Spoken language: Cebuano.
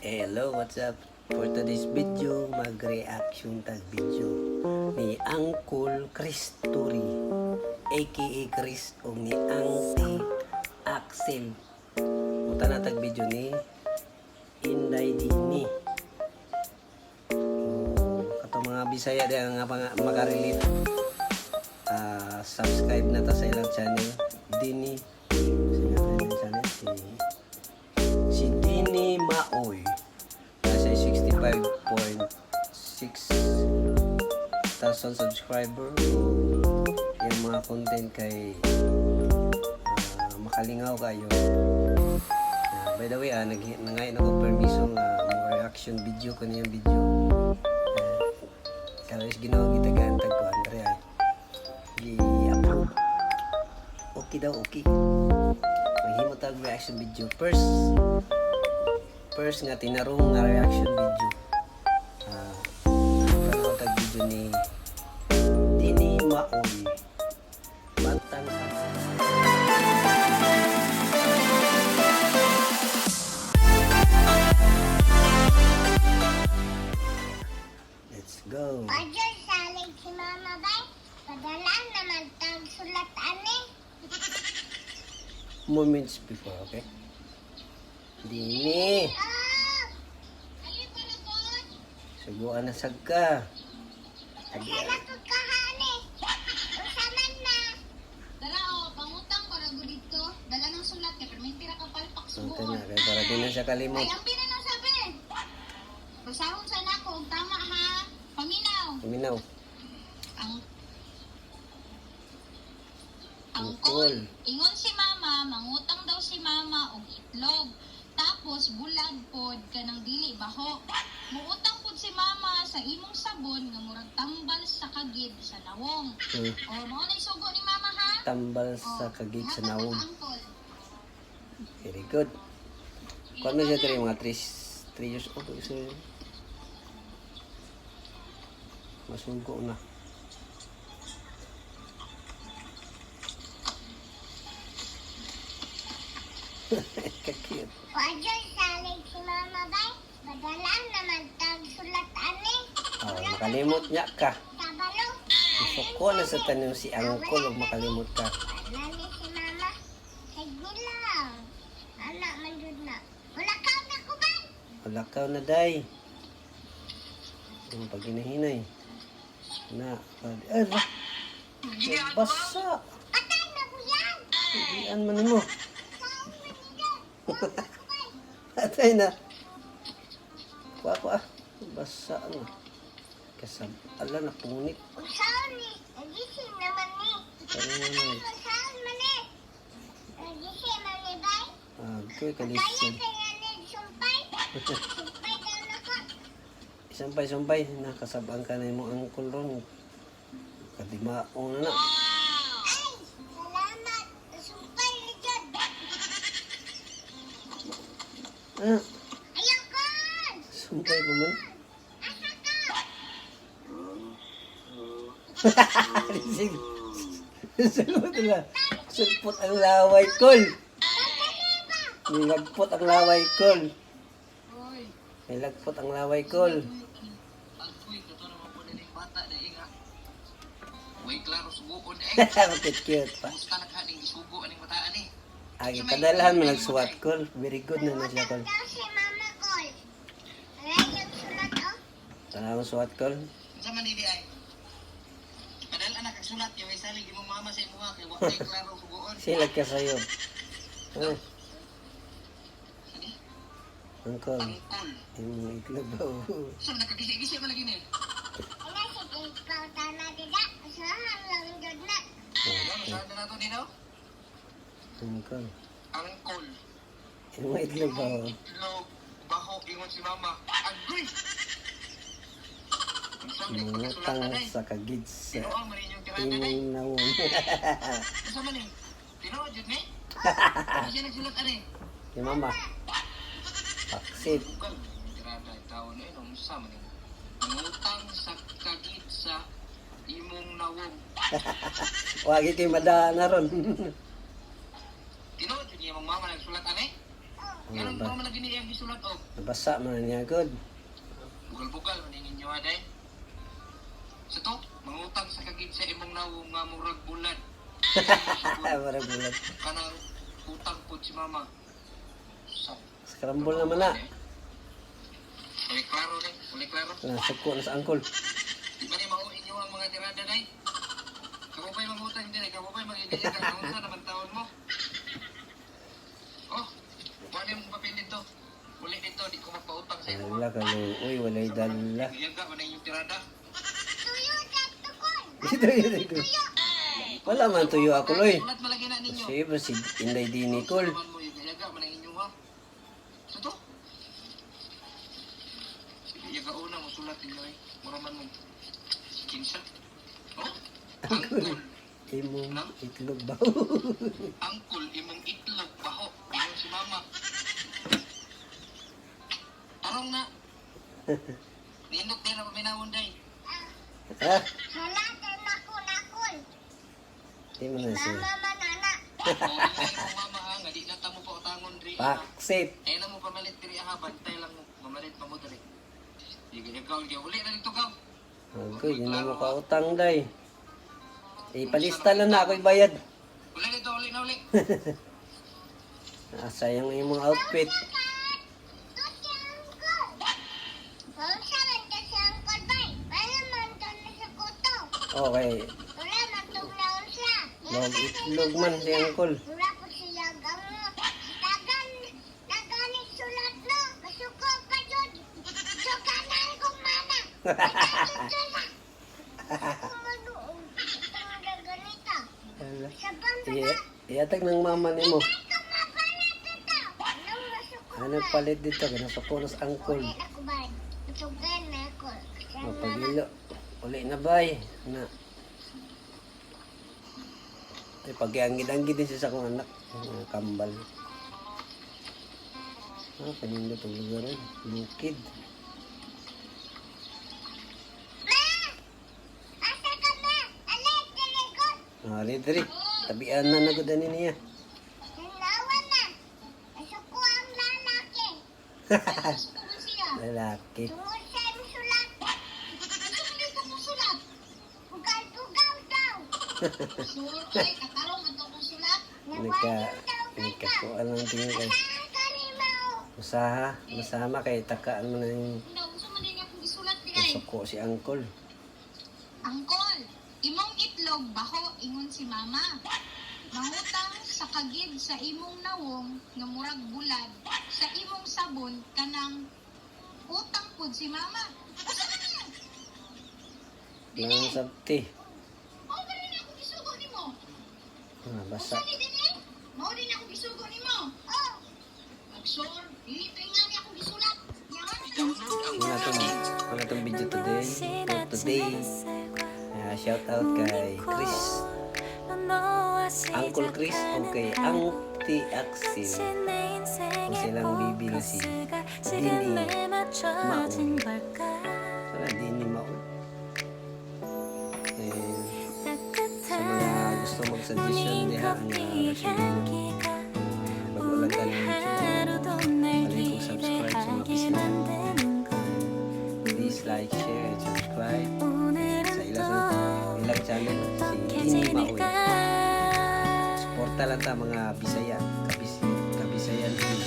Hello, what's up? For today's video, mag-reaction tag video ni Uncle Chris Turi, aka Chris, o ni Auntie Axel. Muta na tag video ni Inday Dini. Oh, kato mga Bisaya di nga mga makarelate. Ah, subscribe na ta sa ilang channel. Dini. Sino ta ilang channel? Si Dini Maoy. Nasa 65.6 thousand subscriber. O yung mga content kay makalingaw kayo. By the way, nangayon ako permiso nga mo reaction video ko niyang video. Karon is Ginoo gitagaan tag ko Andre ay gi-approve. Okay daw, okay. Maghimo tag reaction video first. First nga tinarong nga reaction video. Tanaw tag video ni Dini Maoy. Batang Let's go. Padyo salig si Mama bay. Padala naman tag sulat ani. Moments before, okay? Dini. Ah! Ali para god. Suguan na sag ka. Usa na ko kahani. Usa man na. Dara o, pangutang para gud dito. Dala ng sulat kay perminti ra ka palpak Okay subuon. na, kay para di na siya kalimot. Ay, ang pina nang sabi. Basahon sa nako og tama ha. Paminaw. Paminaw. Ang Angkol. Angkol. Ingon si mama, mangutang daw si mama og itlog. Tapos bulag pod kanang dili baho. Muutang pod si mama sa imong sabon nga murag tambal sa kagid sa nawong. O mao na sugo ni mama ha. Tambal sa kagid sa Ihatag na nawong. ka, Angkol. Very good. Kuan na siya diri mga 3 years old isa. Masugo na. Ka-cute. Padyo salig si Mama bay. Padala naman tag sulat ani. Oh, makalimot niya ka. Kabalo. Isuko na sa tanim si Angkol ug makalimot ka. Wala ni si Mama. Sige lang. Anak man jud na. Wala ka na kubay. Walakaw na day. Ang paginahinay. Na, ay, ba? Basa. Patay na ko yan. Ian man mo. Saan man ni Atay na. Kuha ko ah. Basa na. Kasab ala na punit. Usaon ni, nagising naman ni. Ano na. Usaon man ni. Nagising man ni bay. Ah, okay, Kaya kalisan. kaya ni sumpay. Sumpay daw na ko. Sumpay, sumpay. Nakasabang ka na imong angkol ron. Kadimaong na na. Ay, salamat. Sumpay ni Jod. Ah, Ayoko! sumpay pa man. Asa ka? Sulpot na. Sulpot ang laway kol. Nilagpot ang laway kol. Oy. Nilagpot ang laway kol. Agoy, kato naman po na yung bata na inga. Way klaro subuon eh. Bakit cute pa. Kumusta na ka ning gisugo aning bataan eh. Agi kadalahan mo nagsuwat kol. Very good na na siya kol. Daw si Mama Kol. Ay, yung sulat oh. Tara mo suwat kol. Unsa man dili ay? Padal anak ang sulat kay way salig imong mama sa imuha kay wa kay klaro subuon. Silag ka sa'yo. Ah, Sige, angkol. angkol. Imong itlog ba? Sa man nakagisi-gisi man lagi ni. Ala, sige, ikaw tama dida. Usahan lang jud na. Ano sa na nato nino? Angkol. Angkol. Imong itlog ba? Itlog baho ingon si mama. Agoy. Unsa man yung pagkasulat Mangutang anay? sa kagid sa Tinuol man inyong tirada day. imong nawong. Unsa man ni? Tinuod jud ni? Ano siya nagsulat ani? Ni mama. Paksit. Bukan, tirada tao na yun, unsa man yun. Ngutang sa kagid sa imong nawong. Wagi kay madaan na ron. Tinuod yun imong mama nagsulat ani? Ganun ba? pa man lagi niya ang gisulat og. Nabasa man na niya god. Bugal-bugal man ninyo ha day. Sa to, mangutang sa kagid sa imong nawong nga murag bulad. Murag bulat. Kanang utang po si mama. Sa Scramble naman na. Uli klaro ni, uli klaro. Nasuko na sa angkol. Di ba ni mao inyo ang mga tirada day? Kamo pa'y mangutang din, kamo pa'y magiging ka unsa naman taon mo. Oh, wala mong papel dito. Uli dito, di ko magpautang sa imo. Wala ka uy, walay dala. Iyaga man ang inyong tirada. Tuyo sa tukol. Ito, ito, ito. Wala man tuyo ako, loy. Sulat malagi na ninyo. Siyempre, si Inday di Nicole. Man mo, iyaga man ang inyo ha. So to. Sige, iyaga una mo sulat ninyo eh. Mura man mo. Kinsa. Oh, angkol. Imong itlog ba? Angkol, imong itlog, baho. Ingon si mama. Tarong na. Nindot din na paminawon day. Ha? Sulatan ako nakol. Di mo na siya. Mama manana. O, ingay mo mama ha, nga di na ta mo pautangon diri. Paksit. Ay na mo pamalit diri ha, bantay lang mo. Mamalit pa mo diri. Iyaga, iyaga, iyaga. Uli na dito gaw. Agoy, di na mo kautang, day. Ipalista lang na ako ibayad. Uli dito, uli na uli. Ah, sayang ang imong outfit. Ito si Uncle. Unsa man ka si Uncle bay? Wala man to na sa kuto. Okay. Wala man tong naon siya. Log itlog man si Uncle. Wala po siya gango. Dagan, dagan sulat no. Masuko pa yun. Suganan kong mana. Suganan. Kumanuong. Itong ganito. Ala. Sa banda Iatag ng mama nimo. Ikaw mapalit ito. Anong masuko Ano palit dito? Kinasuko na sa Uncle. Ulit ako ba? Sugan na ako. Sa mama. Mapagilo. Uli na bay. Na. Ay, pag-ianggid-anggid din siya sa akong anak. Mga kambal. Ah, kanindot ang lugar eh. Bukid. Ma! Asa ka ma? Alit, talikod. Ah, diri. Tabian na nagod ani niya. Nanawa na. Masuko ang lalaki. Gusto ko siya. Lalaki. Tungod sa iyong sulat. Gusto ko dito kong sulat. Bugal-bugaw daw. Sure, ay, katarong ato kong sulat. Nagka, Nawayon daw ka. nagkakuan lang tingin kay. Saan ka ni Mao? Usaha, masama kay takaan mo na yung Hindi, unsa man din akong gisulat di ay. suko si Uncle. Angkol, imong itlog baho ingon si mama. Mangutang sa kagid sa imong nawong nga murag bulad sa imong sabon kanang utang pud si mama. Usa man niya? Nang sabti. Mao ba rin ako gisugo nimo? Ah, basa. Usa ni dinhi? Mao din ako gisugo nimo. Oh, Magsure, dili pa nga ni akong gisulat. Yan. Wala tong video today. For today, ah, shout out kay Chris. Uncle Chris o kay Auntie Axel. Kung silang bibi na si Dini Maul. Sana Dini Maul. And sa mga gusto mag-suggestion diha ang bago lang ka ng YouTube. Alin kong subscribe sa mga bisita. Please like, share, and subscribe sa ilang channel si Dini Maul. Suporta lang ta mga Bisaya, Kabisayan team.